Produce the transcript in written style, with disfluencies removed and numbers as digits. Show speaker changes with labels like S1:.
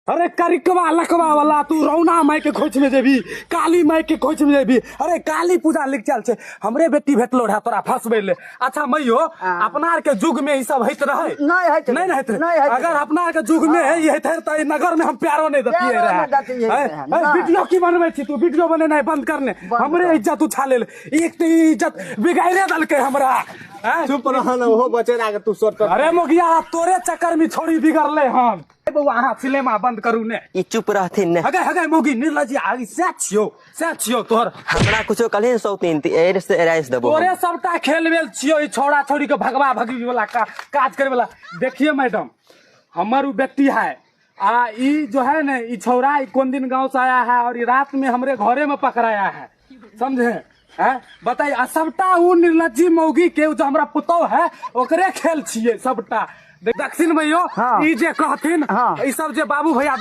S1: अरे करिकवा लकवा वाला तू रौना माई के खोज में जेबी, काली माई के खोज में जेबी। अरे काली पूजा लिख चल छे, हमरे बेटी भेटलो रहे तोरा फंसबे ले। अच्छा मैयो, अपना आर के युग में ई सब होइत रहे?
S2: नहीं होइत रहे।
S1: नहीं होइत रहे।
S2: नहीं होइत
S1: अगर
S2: रहे।
S1: अपना आर के युग में ई होइत रहे त ई नगर में हम प्यारो नहीं दतिए
S2: प्यारो
S1: रहे।
S2: नहीं दतिए रहे, नहीं।
S1: वीडियो की बनबै छी तू? वीडियो बनेनाइ बंद करने,
S2: बंद
S1: हमरे
S2: कर।
S1: इज्जत उछाले ले। एक त ई इज्जत बिगाड़े देलकै हमरा। हैं?
S3: चुप रह न, ओहो बचेरा के तू सट।
S1: अरे मोगिया, तोरे चक्कर में छोड़ी बिगड़ले हन। बौआ, अहाँ सिनेमा बंद करू ने।
S4: ई चुप रहथिन ने।
S1: हगे हगे मोगी निर्लज्जी आगी, सैह छियौ, सैह छियौ तोहर।
S4: हमरा कुछो कहलिन सौतीन त एर से एराइस देबो।
S1: तोरे सबटा खेल वेल छियौ ई छौड़ा छौड़ी के भगवा भगवी वाला काज करे वाला। देखिए मैडम, हमर उ बेटी है आ ई जो है ने ई छौड़ा ई कोन दिन गांव से आया है और ई रात में हमरे घरे में पकड़ाया है, समझे हैं? बताइए। आ सबटा उ निर्लज्जी मौगी के जो हमरा पुतौह है ओकरे खेल छियै सबटा। दक्षिण में यो
S2: हाँ।
S1: ई जे कहथिन
S2: हाँ।
S1: ई सब जे बाबू भैया।